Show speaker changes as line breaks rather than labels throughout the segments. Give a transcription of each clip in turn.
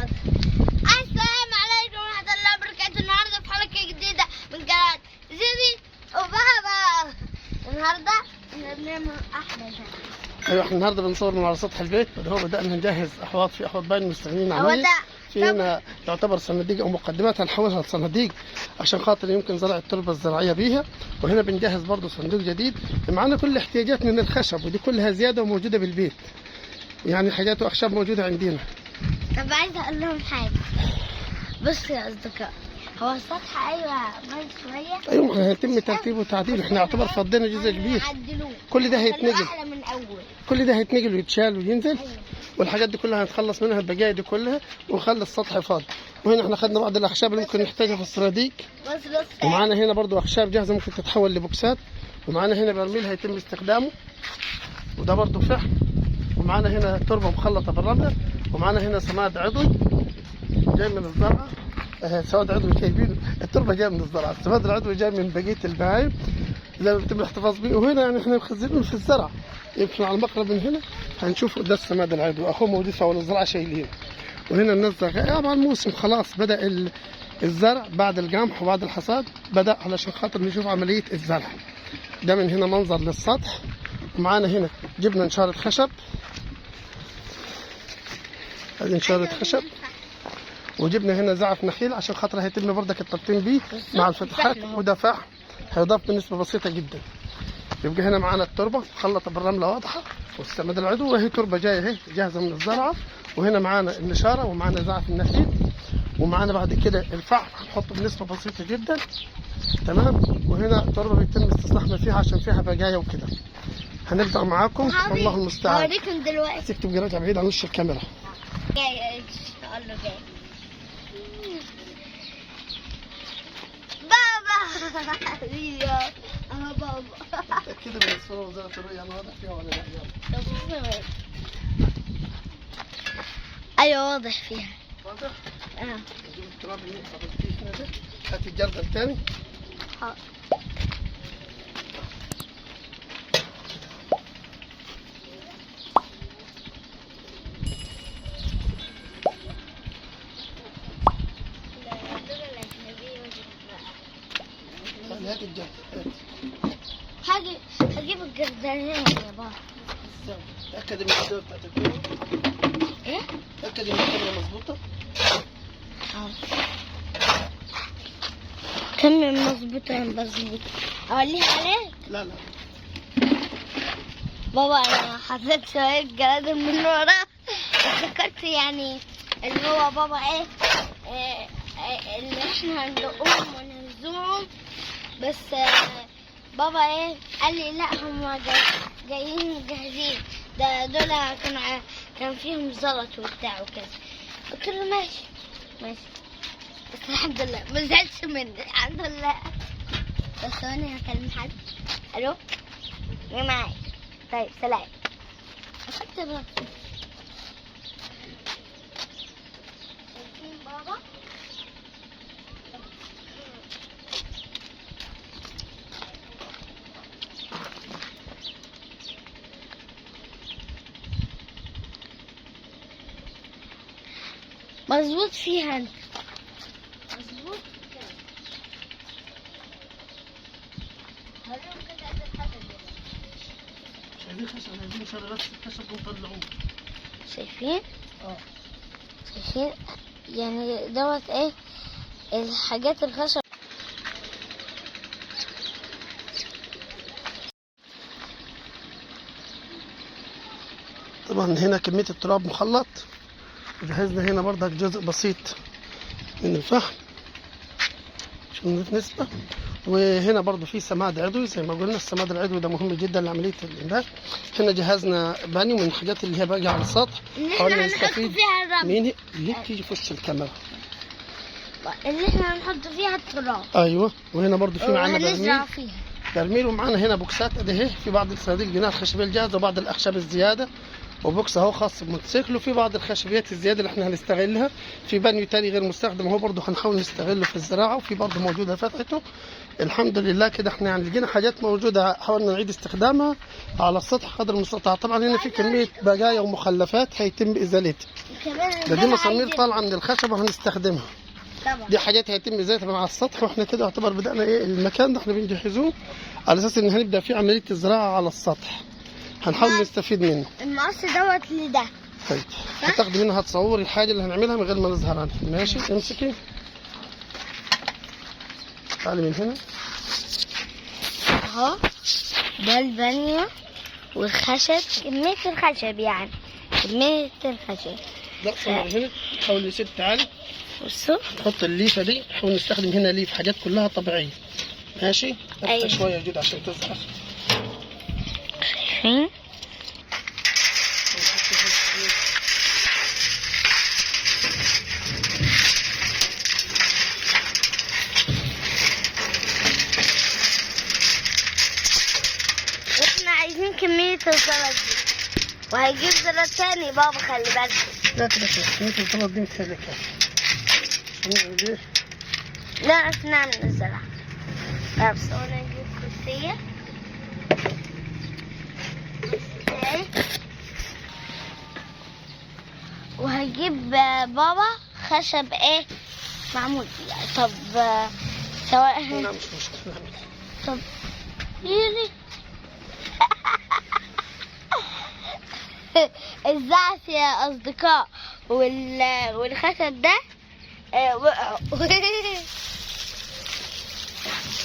السلام عليكم ورحمة الله وبركاته. النهارده في حلقة جديدة من قناة زيزي وبابا. النهارده احنا بنعمل أحلى شيء.
ايوه، احنا النهارده بنصور من على سطح البيت. هو بدأنا نجهز احواض، في احواض باين مستغنيين
هو
عنها.
ده
في هنا يعتبر صناديق او مقدمات هنحولها لصناديق عشان خاطر يمكن زرع التربة الزراعية بيها. وهنا بنجهز برضه صندوق جديد معانا كل احتياجاتنا من الخشب، ودي كلها زيادة وموجودة بالبيت، يعني حاجات واخشاب موجودة عندنا.
طب عايزة أقول لهم حاجة. بصوا يا أصدقاء، هو السطح أيوه بايظ شوية.
ايوه، احنا هيتم ترتيبه وتعديله، احنا يعتبر فضينا جزء كبير.
عدلوه،
كل ده هيتنقل،
أحلى من أول.
كل ده هيتنقل ويتشال وينزل.
أيوه.
والحاجات دي كلها هنتخلص منها، البقايا دي كلها، ونخلي السطح فاضي. وهنا احنا خدنا بعض الاخشاب اللي ممكن نحتاجها في الصناديق.
بص بص.
ومعانا هنا برضو اخشاب جاهزة ممكن تتحول لبوكسات. ومعانا هنا برميل هيتم استخدامه، وده برضو فحم. ومعانا هنا تربه مخلطه بالرمله. ومعانا هنا سماد عضوي جاي من الزرعه. سماد عضوي جايبينه، التربة جاية من الزرعه، السماد العضوي جاي من بقية البهايم زي ما بيتم الاحتفاظ به. وهنا يعني احنا مخزنينه في الزرع، يمكن على المقرب من هنا هنشوف ده السماد العضوي، اخوه موجود في اول الزرعه شايلينه. وهنا الناس طبعا الموسم خلاص بدأ الزرع بعد القمح وبعد الحصاد، بدأ علشان خاطر نشوف عملية الزرع. ده من هنا منظر للسطح. ومعانا هنا جبنا نشارة خشب، هذه نشارة خشب. وجبنا هنا زعف نخيل عشان خاطر هيتم بردك التبطين بيه مع الفتحات، وده فحم هيضاف بنسبة بسيطة جدا. يبقى هنا معانا التربة مخلطة بالرملة واضحة، والسماد العضوي، وهي تربة جاية اهي جاهزة من الزرعة. وهنا معانا النشارة، ومعانا زعف النخيل، ومعانا بعد كده الفحم هنحطه بنسبة بسيطة جدا. تمام. وهنا تربة بيتم استصلاح ما فيها عشان فيها بقايا وكده. هنبدأ معاكم، والله المستعان.
هوريكم دلوقتي.
تكتب راجع بعيد عن وش الكاميرا.
جاي ان شاء الله، جاي بابا. حبيبي انا بابا.
متأكدة من الصورة وزارة الرؤية أنا واضح فيها ولا لا؟ يلا.
ايوه واضح فيها.
واضح؟
اه.
نجيب التراب اللي حطيتيه هنا ده. هات الجردل الثاني.
حاضر.
هات الجردل، هات.
هجيب الجردلين يا بابا.
تأكد من الصورة بتاعت الكاميرا.
ايه؟
تأكد إن الكاميرا مظبوطة.
كم مظبوطة مظبوطة. اوليها عليك؟
لا لا.
بابا انا حطيت شوية جرادل من ورا، افتكرت يعني اللي هو بابا ايه، إيه، إيه اللي احنا هندقهم ونهزوهم، بس بابا ايه قال لي لا هم جايين جاهزين، ده دول كان فيهم زلط وبتاع وكذا. قلت له ماشي ماشي، بس الحمد لله ما زعلش مني الحمد لله. بس انا هكلم حد. الو، مين معاك؟ طيب سلام. اخدت بقى. شايفين بابا؟ مظبوط فيها انت. مظبوط كده. هوريهم كده قد الحاجة دي.
مش عايزين خشب، عايزين شر بس الخشب ونطلعوه.
شايفين؟
اه.
شايفين يعني دوت ايه الحاجات الخشب.
طبعا هنا كمية التراب مخلط. وجهزنا هنا برضك جزء بسيط من الفحم عشان نضيف نسبة. وهنا برضو في سماد عضوي زي ما قلنا، السماد العضوي ده مهم جدا لعملية الإنبات. هنا جهزنا بانيو من الحاجات اللي هي باقية على السطح.
اللي احنا
حاولنا
هنحط
نستفيد
فيها الرمل.
مين ليه بتيجي في وش الكاميرا؟
اللي احنا هنحط فيها التراب.
ايوه. وهنا برضو في معانا برميل.
وهنزرع فيها
برميل. ومعانا هنا بوكسات ادي اهي، في بعض الصناديق جناح الخشبية الجاهزة وبعض الاخشاب الزيادة. وبوكس اهو خاص بموتوسيكل، وفي بعض الخشبيات الزيادة اللي احنا هنستغلها. في بانيو تاني غير مستخدم اهو برضه هنحاول نستغله في الزراعة، وفي برضه موجودة فتحته. الحمد لله كده احنا يعني لقينا حاجات موجودة حاولنا نعيد استخدامها على السطح قدر المستطاع. طبعا هنا في كمية بقايا ومخلفات هيتم ازالتها. ده دي مسامير طالعه من الخشب وهنستخدمها.
طبعا
دي حاجات هيتم ازالتها من على السطح، واحنا كده يعتبر بدأنا ايه المكان ده احنا بنجهزوه على اساس ان هنبدأ فيه عملية الزراعة على السطح، هنحاول نستفيد منه.
المقص دوت لده.
طيب هتاخدي منها تصوري الحاجة اللي هنعملها من غير ما نظهر عنها. ماشي، امسكي، تعالي من هنا
اهو ده البانيو والخشب، كمية الخشب يعني كمية الخشب.
لا صور هنا، حاول يا ست تعالي.
بصوا
نحط الليفة دي، نحاول نستخدم هنا ليف، حاجات كلها طبيعية. ماشي، افتح
أيوة.
شوية يا جود عشان تظهر.
شايفين؟ واحنا عايزين كمية الزلط دي، وهيجيب زلط تاني بابا، خلي بالك.
لا كده كده كمية الزلط دي متهيألي كافية. هنعمل ايه؟
نعرف نعمل الزرع. طب وانا اجيب كرسية. وهجيب بابا خشب ايه معمول. طب سواء
لا مش مشكلة نعمل.
طب ليه الزعف يا اصدقاء والخشب ده وقعوا.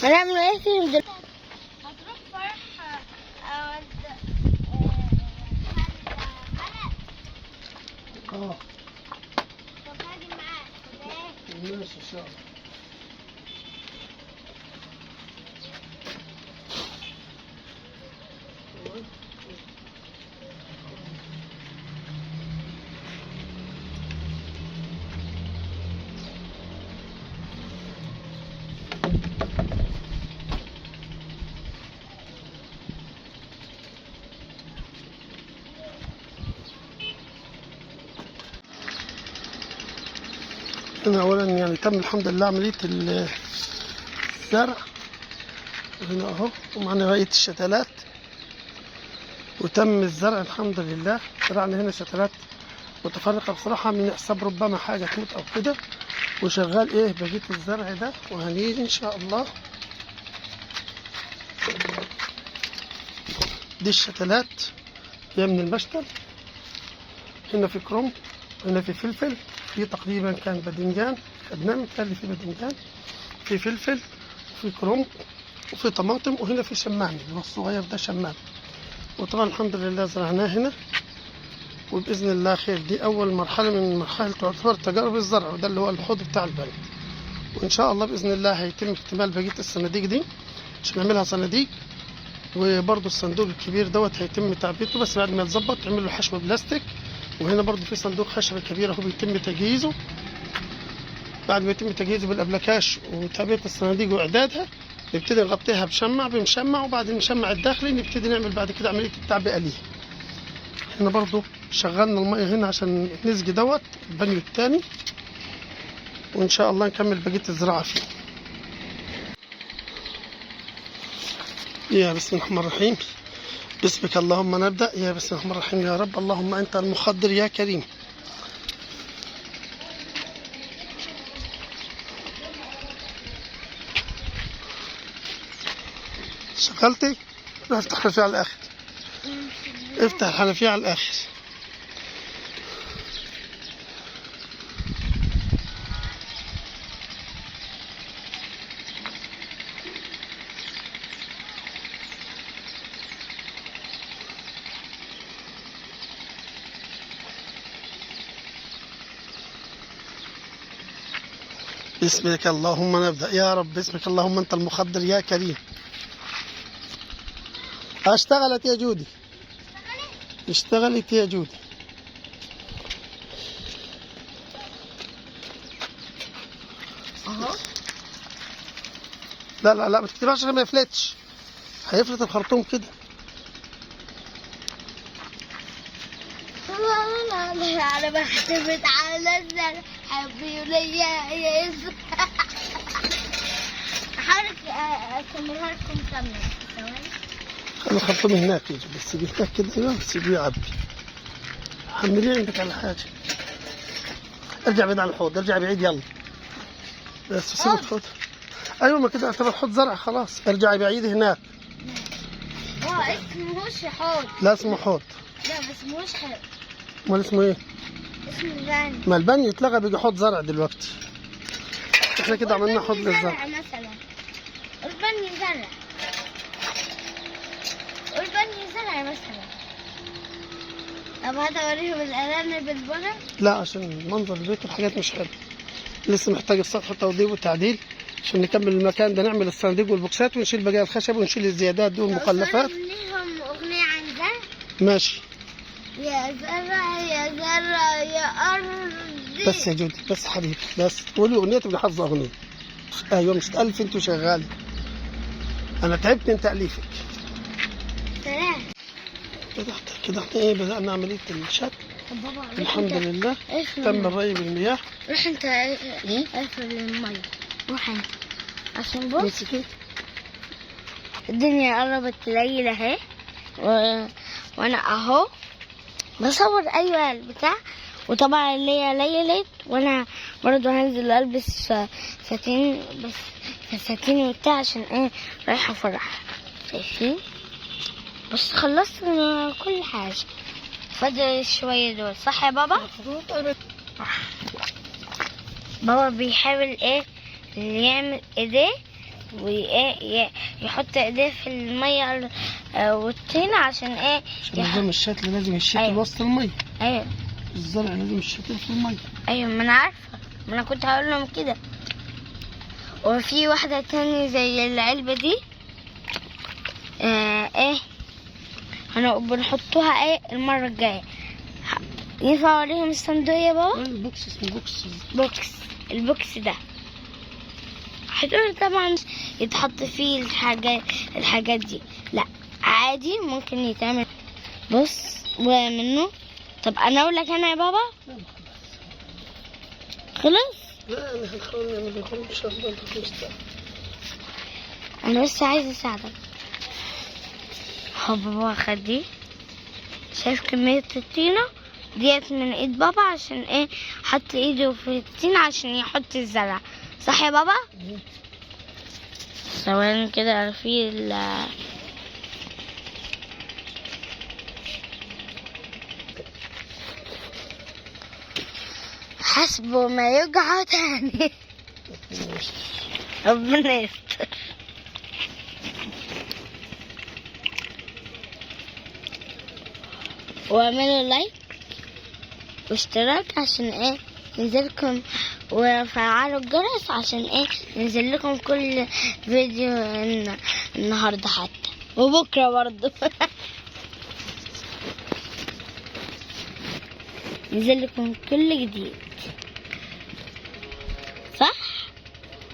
هنعمل ايه فيهم دلوقتي؟ هتروح فرح
اه
طب هاجي معاك.
ماشي ان شاء الله. هنا اولا يعني تم الحمد لله عملية الزرع هنا اهو، ومعنا بقية الشتلات، وتم الزرع الحمد لله. زرعنا هنا شتلات متفرقة بصراحة من حساب ربما حاجة تموت او كده، وشغال ايه بقية الزرع ده. وهنيجي ان شاء الله دي الشتلات هي من المشتل. هنا في كرنب، هنا في فلفل، في تقريبا كان باذنجان، خدناه من اللي في باذنجان، في فلفل، وفي كرنب، وفي طماطم، وهنا في شمام اللي هو الصغير ده شمام. وطبعا الحمد لله زرعناه هنا، وبإذن الله خير. دي أول مرحلة من مرحلة تعتبر تجارب الزرع، وده اللي هو الحوض بتاع البلد. وإن شاء الله بإذن الله هيتم اكتمال بقية الصناديق دي عشان نعملها صناديق. وبرضه الصندوق الكبير دوت هيتم تعبئته، بس بعد ما يتظبط تعمل له حشو بلاستيك. وهنا برضه في صندوق خشب كبير اهو بيتم تجهيزه. بعد ما يتم تجهيزه بالابلكاش وتعبئه الصناديق واعدادها، نبتدي نغطيها بشمع بمشمع، وبعد المشمع الداخلي نبتدي نعمل بعد كده عملية التعبئه ليها. هنا برضه شغلنا المية هنا عشان نسقي دوت البانيو الثاني، وان شاء الله نكمل بقية الزراعة فيه. يا بسم الله الرحمن الرحيم، باسمك اللهم نبدأ. يا بسم الله الرحمن الرحيم، يا رب اللهم أنت المخدر يا كريم. شغلتي؟ روح افتح الحنفية على الآخر، افتح الحنفية على الآخر. باسمك اللهم نبدأ يا رب، باسمك اللهم أنت المخدر يا كريم. اشتغلت يا جودي، اشتغلت يا جودي.
اهو.
لا لا لا ما تكتبهاش عشان ما يفلتش، هيفلت الخرطوم كده.
انا بعتمد على الزرع، حبي وليا يا زرع. هحاول اكملها لكم كاملة. ثواني.
خلي الخرطوم هناك يجي، بس سيبيه هناك كده. ايوه سيبيه يعبي. حمليه عندك على حاجة. ارجع بعيد عن الحوض، ارجع بعيد يلا. بس سيب الحوض. ايوه ما كده اعتبر حوض زرع خلاص. ارجعي بعيد هناك.
هو اسمهوش حوض.
لا اسمه حوض.
لا ما اسمهوش حوض.
امال اسمه ايه؟
اسمه باني.
ما البانيو اتلغى بيجي حوض زرع دلوقتي. احنا كده عملنا حوض للزرع.
زرع مثلا. البانيو زرع. البانيو زرع مثلا. طب هذا اوريهم الارانب البنا.
لا عشان منظر البيت والحاجات مش حلوة. لسه محتاج السطح توضيب وتعديل عشان نكمل المكان ده، نعمل الصناديق والبوكسات ونشيل بقايا الخشب ونشيل الزيادات دي والمخلفات.
ليهم اغنية عن زرع.
ماشي.
يا زرع يا زرع يا ارضي.
بس يا جودي، بس حبيبي، بس قولي اغنية تبقى حافظه اغنية. ايوه مش تالف انت وشغالة. انا تعبت من تاليفك.
سلام.
كده احنا ايه بدأنا عملية الشتل.
طب بابا روح
الحمد
انت.
لله
اقفل.
تم الري بالمياه.
روح انت اقفل المية. روح انت عشان بص
امسكي.
الدنيا قربت تليل اهي وانا اهو بصور. ايوه البتاع. وطبعا اللي هي ليلت، وانا برضو هنزل البس فساتين، بس فساتين وبتاع عشان ايه رايحة فرح. شايفين؟ بس خلصت كل حاجة، فاضل شوية دول. صح يا بابا؟ بابا بيحاول ايه يعمل ايديه وايه يحط ايديه في المية والطين عشان ايه
عشان نظام الشتل لازم يشتل
أيوة.
وسط المية.
ايوه
الزرع لازم يشتل في المية.
ايوه ما انا عارفه، ما انا كنت هقول لهم كده. وفي واحدة تانية زي العلبة دي ايه بنحطوها ايه المرة الجاية. ينفع اوريهم الصندوق يا بابا؟
ال box اسمه box.
box. ال box ده هتقول طبعا يتحط فيه الحاجات دي. لا عادي ممكن يتعمل. بص ومنه. طب انا اقول لك انا يا بابا خلص.
لا انا هنحاول نعمل لكم ان شاء الله.
انا بس عايزه اساعدك. هو بابا خد دي، شايف كمية الطينة ديت من ايد بابا عشان ايه حط ايده في الطين عشان يحط الزرع. صح يا بابا؟ ثواني كده في حسبه ما يقع تاني. ربنا يستر. واعملوا لايك واشتراك عشان ايه ينزلكم، وفعلوا الجرس عشان ايه ينزل لكم كل فيديو النهارده حتى وبكره برضه. ينزل لكم كل جديد.